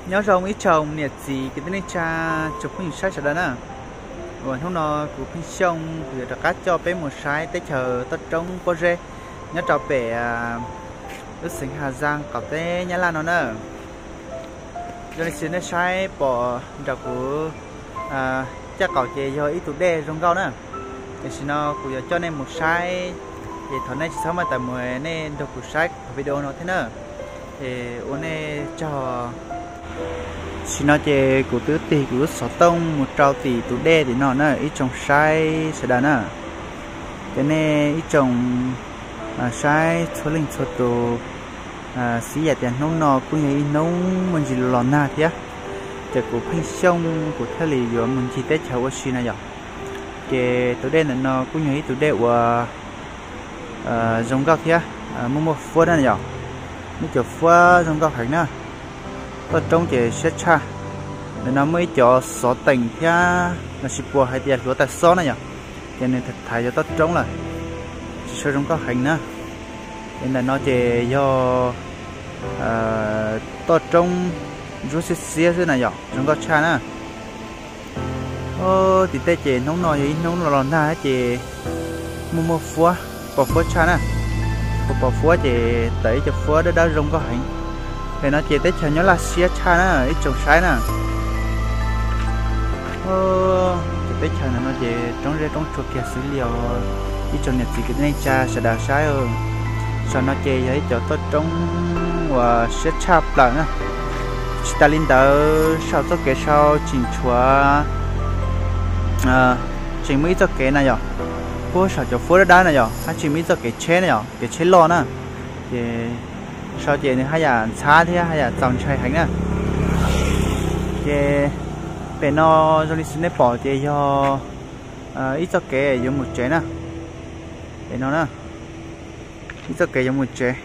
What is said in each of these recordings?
Nyob zoo ib tsoom niam txiv kwv tij neej tsa, tsoom phooj ywg saib sawv daws na. Uas hnub no kuv Pheej Xyooj kuv yuav rov qab coj peb mus saib teb chaws toj roob pob zeb nyob rau pem lub xeev Hà Giang qaum teb Nyab Laj no na. Zoo li xws nej saib pom nram kuv caj qaum ces yog ib tug dej zoo nkauj na. Tam sim no kuv yuav coj nej mus saib, ces thov nej tsis txhob maj tawm mus, nej nrog kuv saib qhov video no thiab na. Es ua nej tsaug. Tam sim no ces kuv twb tig kuv lub xov tooj mus rau tim tus dej tim no na ib tsoom saib sawv daws na. Ces nej ib tsoom saib txhua leej txhua tus, xib yam tias hnub no kuj yog ib hnub muaj ntsis los nag thiab, ces kuv Pheej Xyooj kuv thiaj li yuav mus ncig teb chaws ua si na yom. Ces tus dej ntawm no kuj yog ib tug dej uas zoo nkauj thiab muaj muaj fuab na yom. Muaj cov fuab zoo nkauj heev na. Toj roob ces siab tshaj. Ntawm no muaj ib cov xov teem thiab lossis puas hais tias hluav taws xob na yom, ces nws thaiv thaiv cov toj roob lawm, tsis tshua zoo nkauj heev na. Ces ntawm no ces yog toj roob ntsuab xiab xiab xwb na yom, zoo nkauj tshaj na. Tim tej ces hnub no yog ib hnub los los nag ces muaj muaj fuab, pos fuab tshaj na. Pos pos fuab ces tawm ib co fuab dawb dawb zoo nkauj heev. Pem no ces teb chaws nyob laj siab tshaj na ib tsoom saib na. Ces teb chaws ntawm no ces roob zeb roob tsuas kiag xwb li os ib tsoom niam txiv kwv tij neej tsa sawv daws saib. Saum no ces yog ib cov toj roob uas siab tshaj plaws na. Tsis tas li ntawd saum txoj kev sau tseem tshuav, tseem muaj ib txoj kev na yom, puag saum cov fuab dawb dawb na yom, hab tseem muaj ib txoj kev tsheb na yom, kev tsheb loj na. Ces sau ces nws haj yam ntxhab thiab haj yam txaus ntshai heev na. Ces pem no zoo li xws nej pom ces yog ib txoj kev yuav mus tsev na. Pem no na, ib txoj kev yuav mus tsev,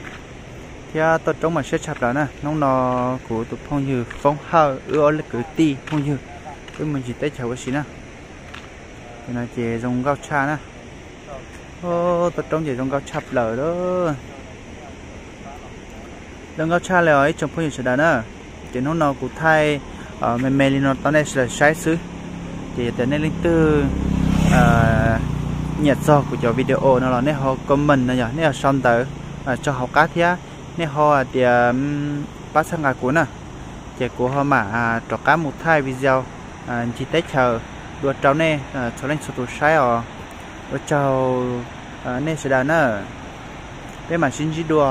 thiab toj roob mas siab tshaj plaws na. Hnub no kuv tus phooj ywg Foob Hawj, wb ob leeg kwv tij phooj ywg, wb mus ncig teb chaws ua si na. Ces no ces zoo nkauj tshaj na. Toj roob ces zoo nkauj tshaj plaws lawm. Zoo nkauj tshaj li os ib tsoom phooj ywg sawv daws na. Ces hnub no kuv thaij me me li no rau nej sawv daws saib xwb. Ces yog tias nej leej twg nyiam txog kuv cov video no los nej ho comment no yog nej ho sau ntawv tso hauv qab thiab nej ho hais tias pab txhawb nqa kuv na. Ces kuv ho mam rov qab mus thaij video ncig teb chaws dua rau nej txhua leej txhua tus saib os. Ua tsaug nej sawv daws na. Peb mam sib ntsib dua.